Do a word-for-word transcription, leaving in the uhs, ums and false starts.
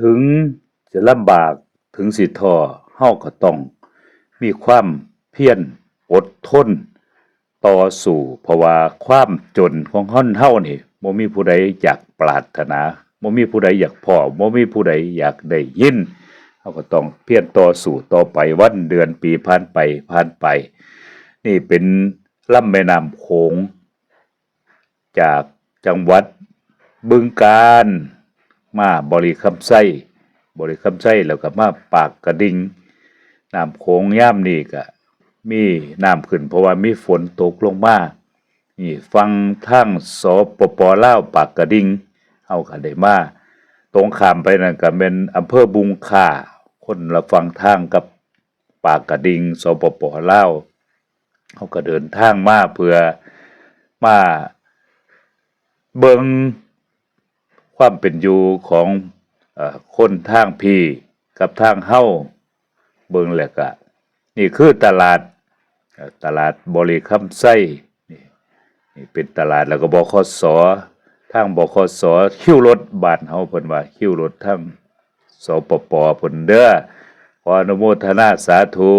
ถึงจะลำบาก ถึงสิท้อ เฮาก็ต้องมีความเพียรอดทนต่อสู้ เพราะว่าความจนของคนเฮานี่บ่มีผู้ใดอยากปรารถนา บ่มีผู้ใดอยากพ้อ บ่มีผู้ใดอยากได้ยิน เฮาก็ต้องเพียรต่อสู้ต่อไป วันเดือนปีผ่านไปผ่านไป นี่เป็นลำแม่น้ำโขง จากจังหวัดบึงกาฬมาบริคำไซ บริคำไซแล้วก็มาปากกระดิ่ง น้ำโขงยามนี้ก็มีน้ำขึ้น เพราะว่ามีฝนตกลงมา นี่ฝั่งทาง สปป ลาว ปากกระดิ่ง เฮาก็ได้มา ตรงข้ามไปนั่นก็แม่นอำเภอบุงค่า คนละฝั่งทางกับปากกระดิ่ง สปป ลาว เฮาก็เดินทางมาเพื่อมาเบิ่งความเป็นอยู่ของ เอ่อ คนทางพี้กับทางเฮา เบิ่งแล้วก็ นี่คือตลาด เอ่อ ตลาดบริคำไซ นี่ นี่เป็นตลาด แล้วก็ บขส ทาง บขส คิวรถ บ้านเฮาเพิ่นว่าคิวรถทาง สปป เพิ่นเด้อ ขออนุโมทนาสาธุ